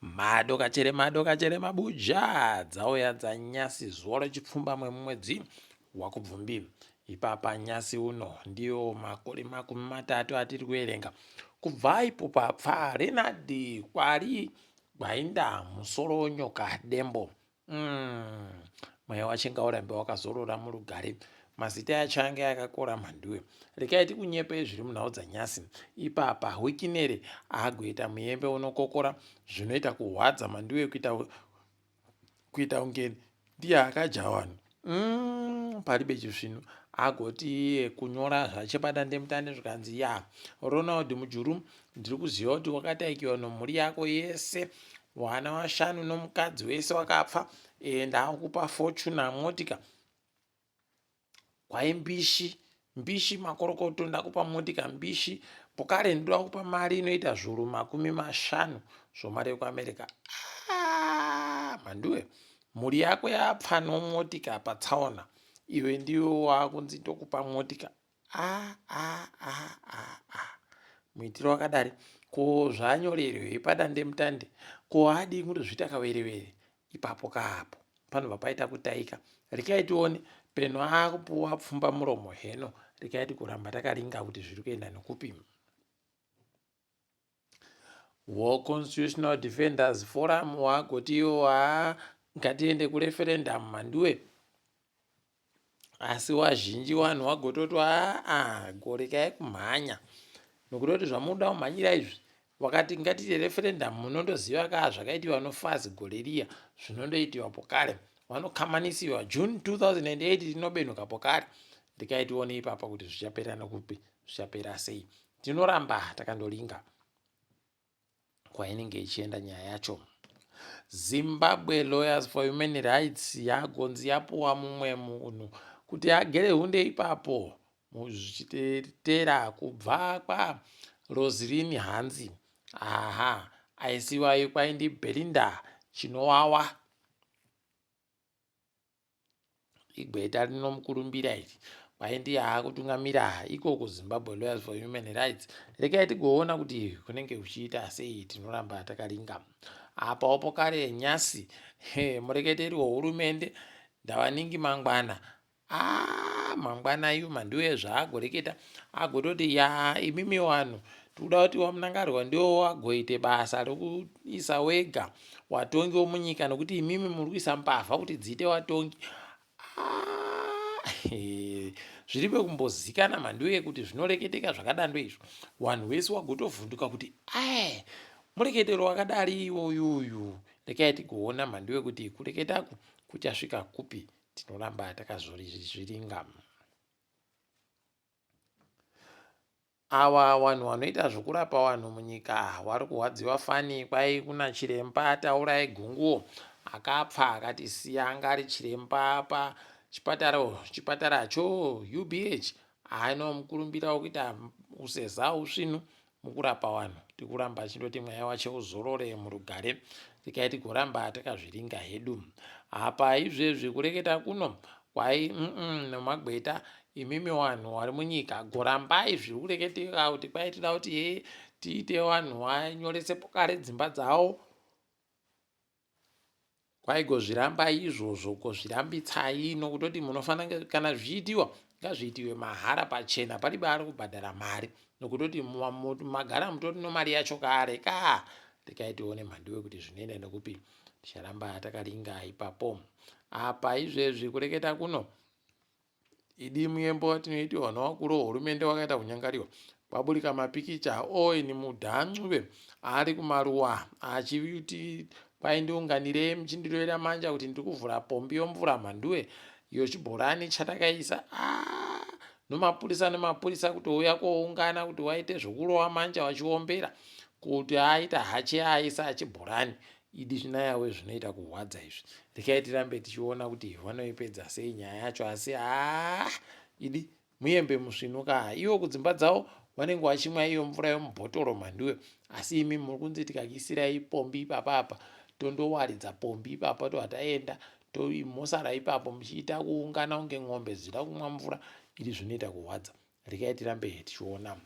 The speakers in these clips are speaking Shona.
Madokachere madokachere mabuja dzauya dzanyasi zuva rechipfumbamwe mumwedzi waKubvumbi. Ipapa nyasi uno ndiwo makore 30 atiri kuverenga kubva ipo papfa Renard Kwari Gwainda musoro nyoka dembo. Mweya wache ngaurambe wakazorora murugare. Mazita acho ange akakora mhanduwe. Rekai tikunyepei zviri munhau dzanyasi. Ipapa Wikinere agoita muyembe unokokora zvinoita kuhwadza mhanduwe kuita kuita kunge ndiye akadya vanhu. Paribe chisvinu. Agoti iye kunyora zvache padandemutande zvikanzi ya Ronald Mujuru ndiri kuziva kuti wakataikiwa nomhuri yako yese wana washanu nomukadzi wese wakapfa e, ndakupa fortuna motika kwai mbishi mbishi makorokoto ndakupa motika mbishi pokare ndoda kupa mari inoita zvuru 50 zvomari yekuamerica ah, mhanduwe mhuri yako yapfa nomotika patsaona iwe ndiwe wakunzi ndokupa motika Ah, ah, ah, ah, ah. Muitiro wakadari ko zvaanyorerwei padandemutande ko adii kundozviita kawerewere ipapo kaapo panobva paita kutaika rekai tione peno akupuwa pfumba muromo heno rekai tikuramba takaringa kuti zviri kuenda nekupi War Constitutional Defenders Forum wagoti iwo haa ngatiende kureferendum mhanduwe asi wazhinji wanhu wagototi aa gorekai kumhanya nokutoti zvamunoda kumhanyira izvi wakati ngatiite referendum munondoziva kaa zvakaitiwa nofazi gore riya zvinondoitiwa pokare vanokamanisiwa june 2008 tinobenhuka pokare ndikai tione ipapa kuti zvichapera nokupi zvichapera sei tinoramba takandolinga kwainenge ichienda nyaya yacho. Zimbabwe Lawyers for Human Rights yagonzi yapuwa mumwe munhu kuti agere hunde ipapo zvichitera kubva kwa Roselyn Hanzi. Aha, aisiwa kwaindi Belinda Chinowawa. Igweta rinomukurumbira iri kwai ndiye aakutungamira iko kuZimbabwe Lawyers for Human Rights. Regai tigoona kuti kunenge kuchiita sei, tinoramba takaringa. Apawo pokare nyasi mureketeri wehurumende Ndavaningi Mangwana Ah, mangwana yuma ndiwe zvaagoreketa agototi ya imimi wanhu tikuda kuti wamunangarwa ndiwo wagoite basa rokuisa wega watongi womunyika nokuti imimi muri kuisa mbavha kuti dziite watongi ah, zviri pekumbozikana mhanduwe kuti zvinoreketeka zvakadando izvo wanhu wese wagotovhunduka kuti ae mureketero wakadari iwoyuyu rekai tigoona mhanduwe kuti kureketaku kuchasvika kupi tinoramba takazviringa Awa wanhu wanoita zvokurapa wanhu munyika wari kuhwadziwa fani kwai kuna chiremba Taurai Gunguwo akapfa akatisiya anga ari chiremba pa chipatara chipatara cho UBH ano mukurumbira wokuita useza usvinu mukurapa wanhu tikuramba chindoti mweya wache uzorore murugare tikai tigoramba takazviringa hedu apa izvezvi kureketa kuno Kwai umm nomagweta imimi wanhu wari munyika gorambai zviri kureketeka kuti kwai tida kuti hee tiite wanhu wanyorese kare dzimba dzawo kwai gozvirambai izvozvo gozvirambitsai nokutoti munofanira kana zvichiitiwa ngazviitiwe mahara pachena paribe ari kubhadhara mari nokutoti magara mutori nomari yacho kare ka rekai tione mhanduwe kuti zvinoenda nekupi ticharamba takaringa ipapo Apa izvezvi kureketa kuno idi muyembo watinoitiwa nowakuru wehurumende wakaita kunyangariwa kwaburika mapikicha owen mudhancube ari kumaruwa achiti kwaindiunganirei muchindirovera manja kuti ndiri kuvhura pombi yomvura mhanduwe yochibhorani chatakaisa ah, nomapurisa nemapurisa kutouya koungana kuti waite zvokurova manja wachiombera kuti aita hache aisa achibhorani Idi zvinayawe zvinoita kuhwadza izvi. Rekai tirambe tichiona kuti vanoipedza sei nyaya yacho asi haa idi muyembe musvinu ka ivo kudzimba dzavo vanenge vachimwa iyo mvura yomubhotoro mhanduwe asi imi muri kunzi tikakisirai pombi ipapa apa tondowaridza pombi ipapa tobva taenda mosara ipapo muchiita kuungana kunge ng'ombe dzichida kumwa mvura idi zvinoita kuhwadza Regai tirambe tichiona.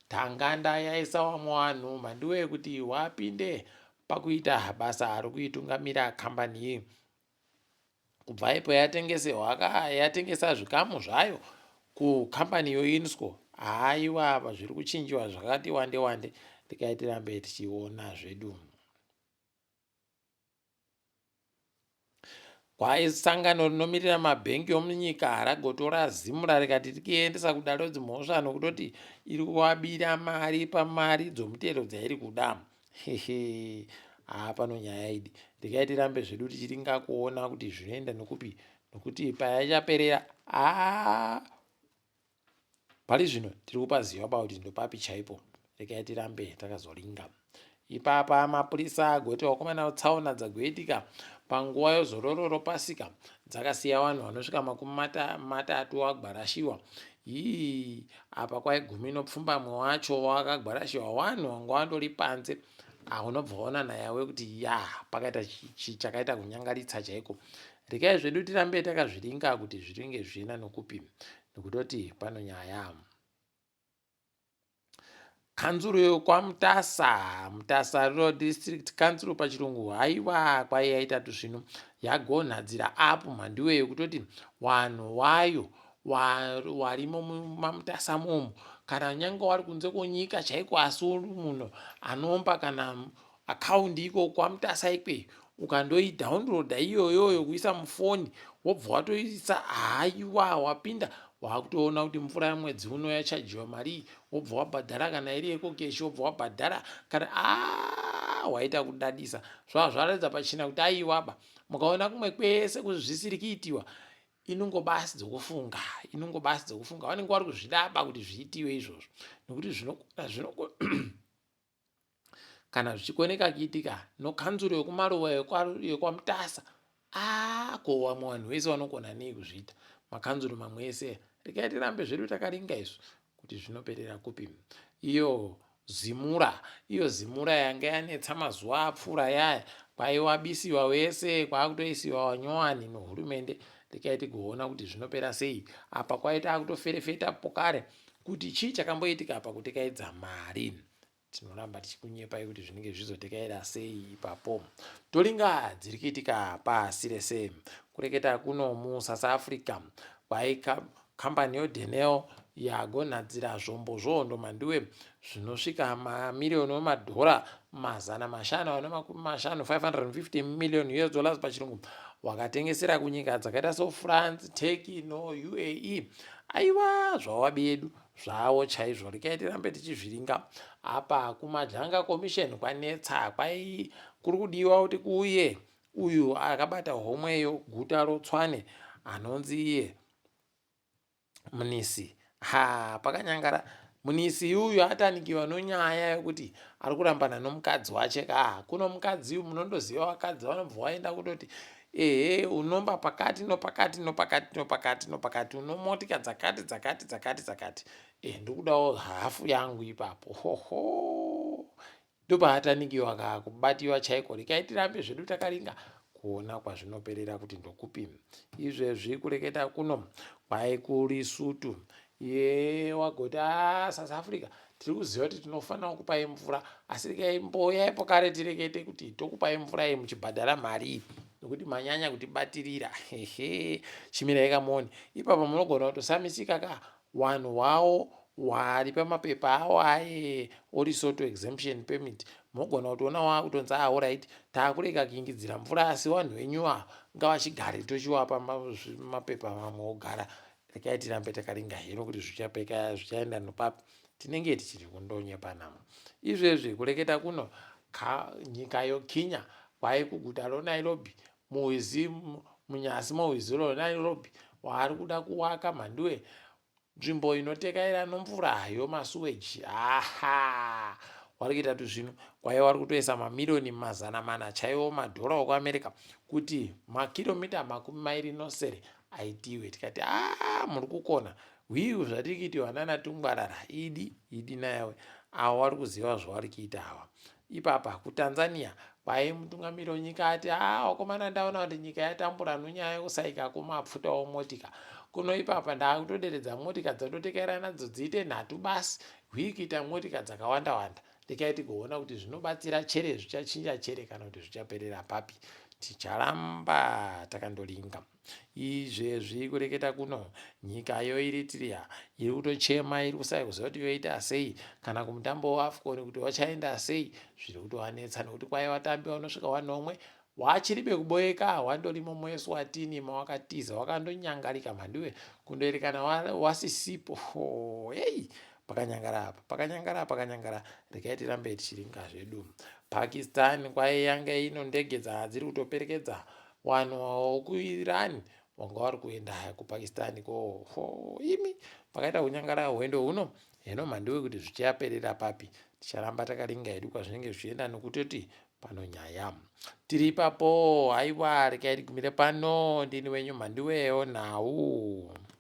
Tanganda yaisa wamwe wanhu mhanduwe kuti wapinde pakuita basa rokuitungamira kambani iyi. Kubva ipo yatengesewa yatengesa zvikamu zvayo kukambani yoInsco. Haiwa apa zviri kuchinjiwa zvakati wande wande, regai tirambe tichiona zvedu. Kwai sangano rinomirira mabhengi omunyika ragotora Zimra rikati tikiendesa kudare redzimhosva nokutoti iri kuwabira mari pamari dzomutero dzairi kuda. Hehe, haa pano nyaya idi. Regai tirambe zvedu tichiringa kuona kuti zvinoenda nokupi nokuti payachaperera haa Pari zvino tiri kupaziva ba kuti ndopapi chaipo, regai tirambe takazoringa. Ipapa mapurisa agoti vakomana tsaona dzagoitika panguva yozororo ropasika dzakasiya vanhu vanosvika makumi matatu wagwarashiwa. Hii apa kwai gumi nopfumbamwe wacho wakagwarashiwa wanhu wanga wandori panze. Ah, unobva waona nayawe kuti ya pakaita chakaita kunyangaritsa chaiko. Regai zvedu tirambe takazviringa kuti zviringe zviena nokupi. Nekutoti pano nyaya. Kanzuru yekwaMutasa, Mutasa Rural District Council pachirungu, haiwa kwai yaita tusvinu yagonhadzira apu mhanduwe yekutoti wanhu wayo warimo maMutasa momo kana nyange wari kunze kwenyika chaiko asi uri munhu anomba kana Account iko kwaMutasa ikweyo ukandoidownloada iyoyoyo kuisa mufoni wobva watoisa haiwa wapinda wakutoona kuti mvura yemwedzi uno yachajiwa marii wobva wabhadhara kana iri yekokeshi wobva wabhadhara kana a waita kudadisa zvava zvaratidza pachena kuti aiwaba mukaona kumwe kwese kuzvisiri kuitiwa inungo basi dzokufunga inungo basi dzokufunga vanenge vari kuzvidaba kuti zviitiwe izvozvo nokuti zvinokona zvinokona Kana zvichikoneka kuitika nokanzuru yokumaruwa yekwaMutasa aah ko vamwe vanhu vese vanokona nei kuzviita makanzuru mamwe ese regai tirambe zvedu takaringa isu kuti zvinoperera kupi iyo zimura iyo zimura yanga yanetsa mazuva apfuura yaya kwaiwabisiwa wese kwakutoisiwa wanyowani nohurumende regai tigoona kuti zvinopera sei apa kwaita akutoferefeta pokare kuti chii chakamboitika apa kutekaidza mari Tinoramba tichikunyepai kuti zvinenge zvichizotekaira sei ipapo. Toringa dziri kuitika pasi rese. Kureketa kuno muSouth Africa kwai kambani yoDenel yagonhadzira zvombo zvohondo mhanduwe zvinosvika mamiriyoni emadhora 550 550 million US dollars pachirungu wakatengesera kunyika dzakaita soFrance, Turkey noUAE. Aiwa zvawabi yedu zvavo chaizvo regai tirambe tichizviringa apa kumajanga commission kwanetsa kwai kuri kudiwa kuti kuuye uyu akabata homwe yoguta rotswane anonzi iye munisi ha pakanyangara munisi uyu atanikiwa nonyaya yokuti ari kurambana nomukadzi wache ka kuno mukadzi uyu munondoziva vakadzi vanobva waenda kutoti Ehe unomba pakati nopakati nopakati nopakati nopakati unomotika dzakati dzakati dzakati dzakati e ndikudawo hafu yangu ipapo hoho ndopaatanikiwa ka kubatiwa chaiko rekai tirambe zvedu takaringa kuona kwazvinoperera kuti ndokupi izvezvi kureketa kuno kwai kulisutu ye wagoti a ah, south africa tiri kuziva kuti tinofanira kukupai mvura asi rekai mboyaipo kare tirekete kuti tokupai mvura iyi muchibhadhara mari iyi nokuti manyanya kutibatirira hehe chimirai kamuone ipapa munogona kutosamisika ka wanhu wawo wari pamapepa awo aye orisoto exemption permit munogona kutoona wakutonzi aorit ah, taakurega kuingidzira mvura asi wanhu wenyu ava ngavachigare tochiwapa mapepa mamwe ogara Regai tirambe takaringa hino kuti zvichapeka zvichaenda nopapi tinenge tichiri kundonyepa namo. Izvezvi kureketa kuno ka, nyika yoKenya kwai kuguta roNairobi muhwizi munyasi mohwizi roNairobi waari kuda kuwaka mhanduwe nzvimbo inotekaira nomvura yomasuweji aha wari kuita tuzvinu kwai wari kutoisa mamiriyoni 400 chaiwo madhora okuAmerica kuti makiromita 27 aitiwe tikati aa muri kukona hwiu zvatiri kuitiwa nana tungwarara idi idi nayawe awa wari kuziva zvawari kuita awa ipapa kutanzania kwaye mutungamiri wenyika ati aa wakomana ndaona kuti nyika yatambura nonyaya yekusaika kwemapfuta omotika kuno ipapa ndaakutoderedza motika dzatotekaira nadzo dziite nhatu basi hwii kuita motika dzakawanda wanda. Rekai tigoona kuti zvinobatsira chere zvichachinja chere kana kuti zvichaperera papi. Ticharamba takandoringa. Izvezvi kureketa kuno nyika yoEritrea iri kutochema iri kusaya kuziva kuti yoita sei kana kumutambo weAfcon kuti vachaenda sei zviri kutovanetsa nekuti kwaiva vatambi vanosvika vanomwe Wachiribe kuboeka wandorimo muEswatini mawakatiza wakandonyangarika mhanduwe kundoerekana wasisipo hei pakanyangara apa pakanyangara pakanyangara regai tirambe tichiringa zvedu. Pakistan kwaye yanga ino ndege dzadziri kutoperekedza vanhu vokuIran wanga wari kuenda kuPakistan ko ho imi pakaita kunyangara hwendo huno heno mhanduwe kuti zvichaperera papi ticharamba takaringa hedu kwazvinenge zvichienda nokutoti pano nyaya tiri ipapo haiwa regai tigumire pano ndini wenyu mhanduwewo nhau.